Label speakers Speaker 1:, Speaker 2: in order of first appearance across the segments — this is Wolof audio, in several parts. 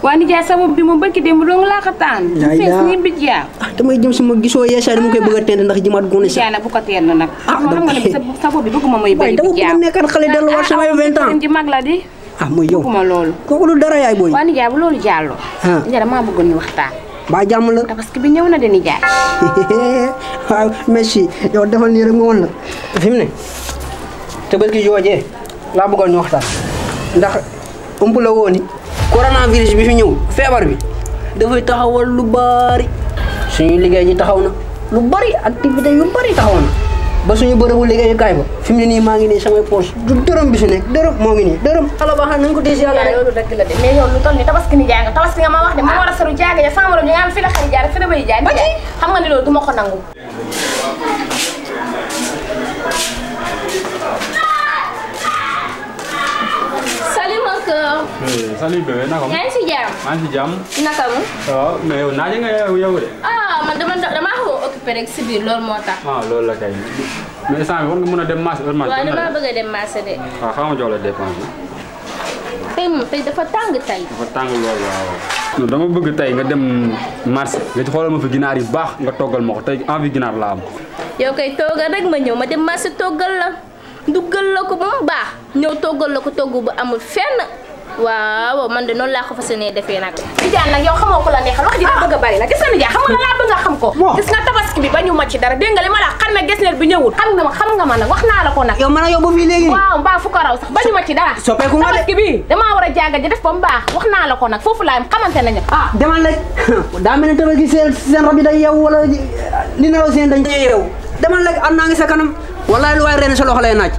Speaker 1: waa nijaay sa bopp bi moom bëgg dem dong laa ko taan. fees ni bi jaaw.
Speaker 2: damay jëm sama gisoo yeesaay dama koy bëgg a tent ndax jimaat gone sax.
Speaker 1: nijaay nag bu ko teen nag. xam nga ne sa bopp bi bëgguma muy bëri bi jaaw.
Speaker 2: dama bëgg nekkaat xale delluwaat samay 20 ans.
Speaker 1: di mag la di.
Speaker 2: mooy yow
Speaker 1: bëgguma loolu.
Speaker 2: kooku lu dara yaay booy.
Speaker 1: waa nijaay bu loolu jàlloo. nijaay damaa bëggoon ñu waxtaan.
Speaker 2: ba jàmm la.
Speaker 1: parce que bi ñëw na de nijaay.
Speaker 2: waaw merci yow defal nii rek ma woon la. fi mu ne Tabaski joojee laa bëggoon ñu waxtaan ndax ëmp la woon ni coronavirus bi fi ñëw feebar bi dafay taxawal lu bari suñu liggéey ji taxaw na lu bari activité yu bari taxaw na ba suñu bërëbu liggéeyukaay ba fi mu ne nii maa ngi nii samay poche du dërëm bi su nekk dërëm moo ngi nii dërëm ala baax na nga ko diis yàlla rek.
Speaker 1: loolu dëgg la de mais yow lu toll ni Tabaski nijaay nga Tabaski nga ma wax de ma war a saru jaaga ja sama morom ñu nga am fi la xari jaar fi la bay jaay nijaay xam nga ni loolu duma ko nangu.
Speaker 3: Salut bébé naka ma.
Speaker 1: yaa ngi si jàmm.
Speaker 3: maa ngi si jàmm.
Speaker 1: naka mu.
Speaker 3: waaw mais yow naaje nga yow de.
Speaker 1: man damaa xaw a occupé rek si biir loolu moo tax.
Speaker 3: loolu la kay mais instant bi war nga mën a dem marché heure marché.
Speaker 1: waaw damaa bëgg a dem marché de.
Speaker 3: waaw xam nga jox la dépense bi.
Speaker 1: tey moom tey dafa tàng tey.
Speaker 3: dafa tàng lool waaw. non dama bëgg tey nga dem marché nga ci xoolal ma fi ginaar yu baax nga toggal ma ko tey envie ginaar laa am.
Speaker 1: yow kay toggal rek ma ñëw ma dem marché toggal la duggal la ko ba mu baax ñëw toggal la ko togg bu amul fenn. waaw man de noonu laa ko fas yéenee defee nag. Nijaay nag yow xamoo ko la neexal wax ji daa bëgg a bari la gis nga Nijaay xam nga laa bëgg nga xam ko. gis nga Tabaski bi ba ñu ma ci dara dégg nga li ma la xam ne gestionnaire bi ñëwul. xam nga ma nag wax naa la ko nag.
Speaker 2: yow man a yow ba fii léegi.
Speaker 1: waaw mbaa fu ko raw sax ba ñu ma ci dara.
Speaker 2: soppeeku nga de
Speaker 1: Tabaski bi damaa war a jaaga ji def ba mu baax wax naa la ko nag foofu laa xamante nañu.
Speaker 2: demal rek daa mel ne Tabaski seen rab yi day yeewu wala li nelaw seen dañ koy yeewu demal rek am naa ngi sa kanam wallaay lu waay ren sa loxo lay naaj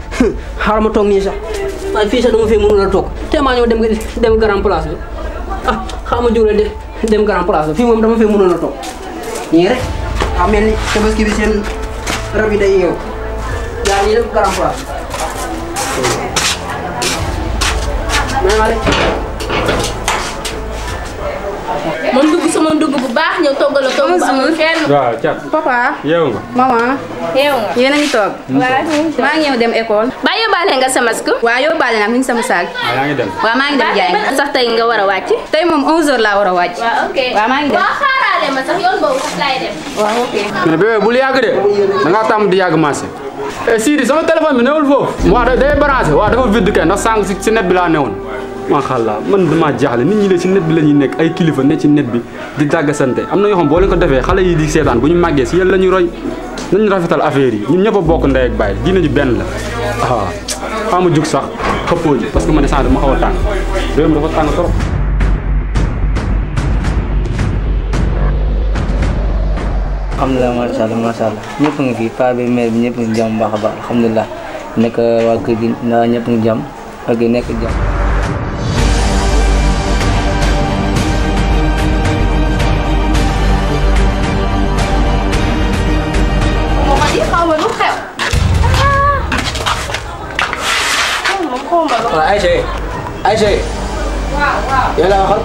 Speaker 2: xaaral ma toog nii sax waaye fii sax dama fee mënul a toog te maa ñëw dem grand place bi xaaral ma jóg la dem grand place bi fii moom dama fee mënul a toog ñii rek mel ni Tabaski bi seen rab yi day yeewu yaa nii dem grand place mais ma rek
Speaker 1: man dugg sama dugg bu baax ñëw toggal la togg bu amul fenn.
Speaker 3: waaw Thiat.
Speaker 4: papa.
Speaker 3: yeewu nga.
Speaker 4: maman.
Speaker 1: yeewu nga.
Speaker 4: yéen a ngi toog.
Speaker 1: waaw
Speaker 4: maa ngi ñëw dem école.
Speaker 1: ba yóbbaale nga sa masque.
Speaker 4: waaw yóbbaale naa mi ngi sama saag.
Speaker 3: yaa ngi dem.
Speaker 4: waaw maa ngi dem jaay.
Speaker 1: sax tey nga war a wàcc.
Speaker 4: tey moom 11h laa war a wàcc.
Speaker 1: waaw ok
Speaker 4: waaw maa ngi dem.
Speaker 1: waaw xaaraale ma sax yoon boobu sax laay dem.
Speaker 4: waaw ok.
Speaker 3: mais bébé bul yàgg de da ngaa tàmm di yàgg marché. Sidi sama téléphone bi newul foofu. waaw day branché waaw dafa vide kay ndax sànq si net bi laa newoon. macha allah man damaa jaaxle nit ñi de ci net bi la ñuy nekk ay kilifa ne ci net bi di dàggasante am na yoo xam boo leen ko defee xale yi di seetaan bu ñu màggee si yéen la ñuy roy nañu rafetal affaire yi ñun ñëpp a bokk ndey ak baay diina ji benn la waaw xaw ma jug sax xëppoo ji parce que man instant ma xaw a tàng réew mi dafa tàng trop.
Speaker 5: alhamdulilah macha allah ñëpp nga fi paa bi mère bi ñëpp ngi jàmm baax a baax alhamdulilah nekk waa kër gi ñëpp ngi jàmm ak nekk jàmm.
Speaker 2: waaw Aïcha yow laa waxal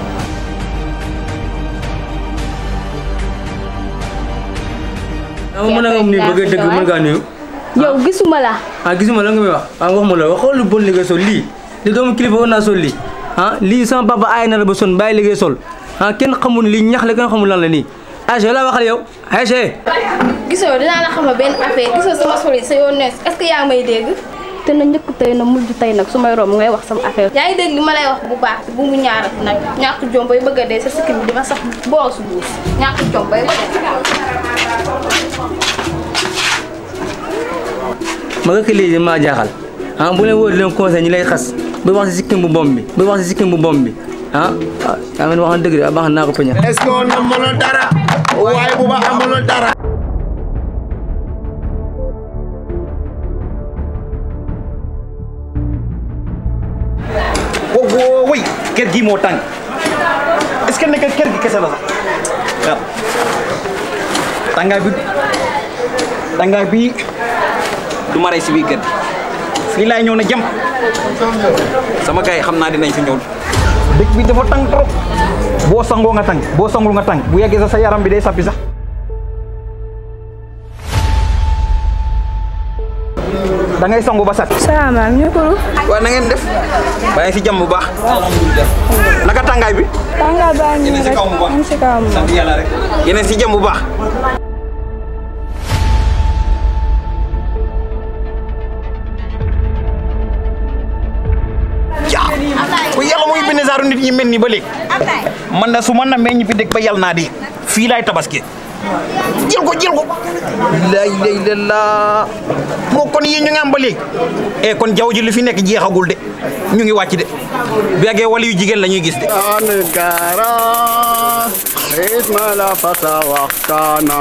Speaker 5: dama mën a nga nuyu bëgg dëgg mën ngaa nuyu.
Speaker 1: yow gisuma la.
Speaker 5: gisuma la nga may wax wax ma la waxoo lu bon li nga sol lii li doomu kilifa war naa sol lii lii sama papa aay na la ba son bàyyi li ngay sol kenn xamul lii ñax la kenn xamul lan la nii Aïcha laa waxal yow Aïcha.
Speaker 1: gisoo dinaa la xamal benn affaire gisoo sama soli sa yoon nees est-ce que yaa ngi may dégg. te na njëkk tey na mujj tey nag su may romb ngay wax sama affaire. yaa ngi dégg li ma lay wax bu baax bu mu ñaarat nag ñàkk jom bay bëgg a dee sa sikkim bi dima sax boos buus ñàkk jom bay bëgg a
Speaker 5: ma nga lii maa jaaxal bu leen wóor di leen conseil ñi lay xas ba wax si sikkim bu bomb bi ba wax si sikkim bu bomb bi yaa ngi wax dëgg de baax naa ko peña.
Speaker 6: est-ce que woon na mënoon dara waaye bu ba amoon dara.
Speaker 7: woy kër gi moo tàng est-ce que nekk kër gi kese la sax waaw tàngaay bi du ma rey si biir kër fii laay ñëw na jëm sama gars yi xam naa dinañ fi ñëw dëkk bi dafa tàng trop boo sangoo nga tàng boo sangul nga tàng bu yàggee sa yaram bi day sappi sax da ngay sangu ba set.
Speaker 8: salaamaaleykum ñu ko.
Speaker 7: waaw na ngeen def. bàyyi si jàmm bu baax. naka tàngaay bi.
Speaker 8: tàngaay baa ngi
Speaker 7: yéen si kaw bu baax.
Speaker 8: si kaw bu baax.
Speaker 7: sant yàlla rek. yéen si jàmm bu baax. ko yàlla muy bind saaru nit ñi mel ni ba léegi man da su ma namee ñi fi dëkk ba yàlla naa di fii laay tabaski jël ko la ilaha illallah moo kon yi ñu ngi am ba léegi e kon jaww ji li fi nekk jeexagul de ñu ngi wàcc de beegee wala yu jigéen la ñuy gis de
Speaker 3: an gara ismala fasa waxtana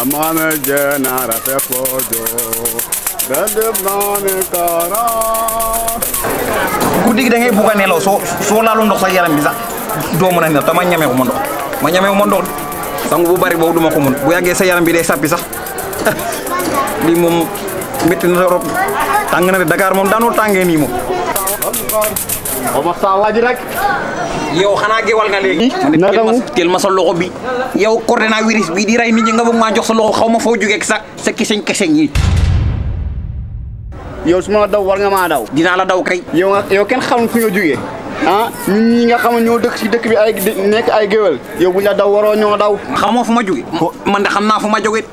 Speaker 3: amame jenara fe fojo
Speaker 7: guddi gi da ngay bugg a nelaw soo laalu ndox sa yaram bi sax doo mën a nelaw te ma ñameewu ma ndox sangu bu bari boobu duma ko mun bu yàggee sa yaram bi day sappi sax lii moom métti na trop tàng na de Dakar moom daanul tàngee nii moom.
Speaker 3: ma sa waji rek
Speaker 7: yow xanaa gewal nga léegi. teel ma sa loxo bi yow coronavirus bi di rey nit ñi nga bëgg maa jox sa loxo xaw ma foo jógee ak sa keseñ yi.
Speaker 3: yow su ma la daw war nga maa daw.
Speaker 7: dinaa la daw kay.
Speaker 3: yow kenn xamul fu ñu jógee ah ñun ñi nga xam ne ñoo dëkk si dëkk bi ay nekk ay géwél yow buñ la daw waroo ñoo daw.
Speaker 7: xamoo fu ma jógee. man de xam naa fu ma jógee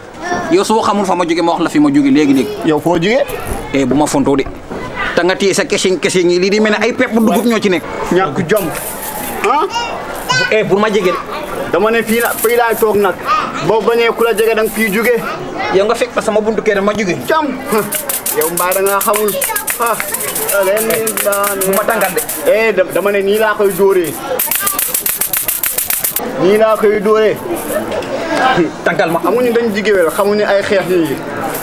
Speaker 7: yow soo xamul fa ma jógee ma wax la fi ma jógee léegi.
Speaker 3: yow foo jógee.
Speaker 7: bu ma fontoo de te nga téye sa keseñ yi lii di mel ne ay pepp dugub ñoo ci nekk.
Speaker 3: ñàkk jom ah.
Speaker 7: bul ma jege de.
Speaker 3: dama ne fii laay toog nag boo bañee ku la jege da nga fii jógee.
Speaker 7: yow nga fekk sama buntu kër ma jógee.
Speaker 3: jam yow mbaa da nga xamul ah.
Speaker 7: bu ma tàngal de.
Speaker 3: dama ne nii laa koy dóoree
Speaker 7: tàngal ma
Speaker 3: xamuñu dañ jigéewel xamuñu ay xeex yi.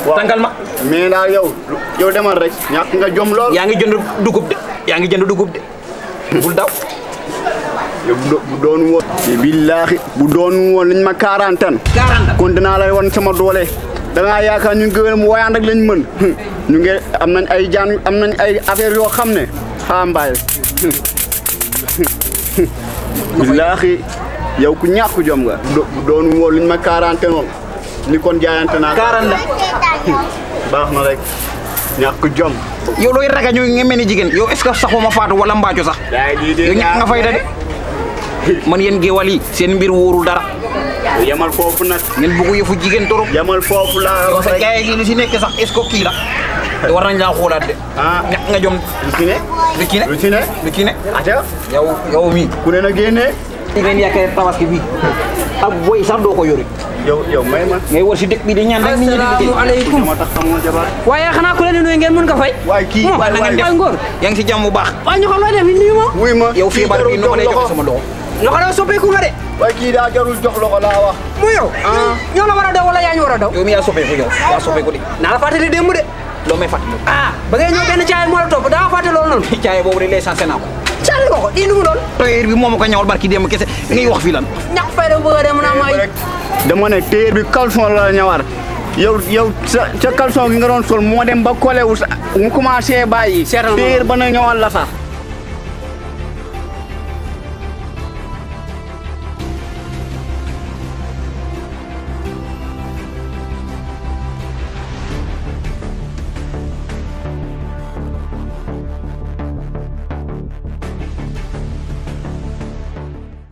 Speaker 7: waaw tàngal ma.
Speaker 3: mais daal yow demal rek ñàkk nga jom lool.
Speaker 7: yaa ngi jënd dugub de bul daw.
Speaker 3: yow bu doon woon. billaahi bu doon woon lañ ma quarantaine. kon dinaa lay wan sama doole. da ngaa yaakaar ñu gëwël mu wayaan rek lañ mën ñu ngi am nañ ay jaan am nañ ay affaire yoo xam ne xaa mbaay billaahi yow ku ñàkk jom nga. doon woon luñ ma quarantaine woon ni kon jaayante naa.
Speaker 7: 40 la.
Speaker 3: baax na rek ñàkk jom.
Speaker 7: yow looy raga ñu ngi mel ni jigéen yow est-ce que saxoo ma faatu wala mbaaco sax. yow ñàkk nga fayda de man yéen géwal yi seen mbir wóorul dara.
Speaker 3: yamal foofu nag.
Speaker 7: ngeen bëgg yëfu jigéen torop.
Speaker 3: yamal foofu laa
Speaker 7: yow sa jaay gi li si nekk sax est-ce que kii la. te war nañ laa xoolaat de. ñàkk nga jom.
Speaker 3: lu ci ne. ata
Speaker 7: yow mii.
Speaker 3: ku ne na génnee.
Speaker 7: di leen yaakaar tabaski bi ak boy sax doo ko yori.
Speaker 3: yow may ma.
Speaker 7: ngay war si dëkk bi di ñaan rek nit ñi di liggéey.
Speaker 2: asalaamaaleykum.
Speaker 3: ma tax xamoo jabar.
Speaker 2: waaye xanaa ku leen di nuyu ngeen mën ko fay.
Speaker 3: waaye kii
Speaker 7: na ngeen def
Speaker 2: ngóor.
Speaker 7: yaa ngi si jàmm bu baax.
Speaker 2: waaye ñu xam looy def nuyu ma.
Speaker 3: wuy ma
Speaker 7: yow feebar bi nu ma lay joxe sama loxo.
Speaker 2: loxo dafa soppeeku nga de.
Speaker 3: waaye kii daa jarul jox loxo laa wax.
Speaker 2: mu yow. ñoo la war a daw wala yaa ñu war a daw.
Speaker 7: yow mi yaa soppeeku yaa soppeeku de.
Speaker 2: naa la fàttali démb de.
Speaker 7: loo may fàttali.
Speaker 2: ba ngay ñëw benn caay moo la topp daa fàtte loolu noonu.
Speaker 7: caay boobu de l'essentiel naa ko.
Speaker 2: càll ko lii nu mu doon.
Speaker 7: tailleur bi moo ma ko ñawal barki démb kese ngay wax fii lan.
Speaker 2: ñàkk fay da bëgg a dem naa may.
Speaker 3: dama ne téer bi caleçon la ñawar yow sa caleçon gi nga doon sol moo dem ba collé wu mu commencé bàyyi. téer ba na ñawal la sax.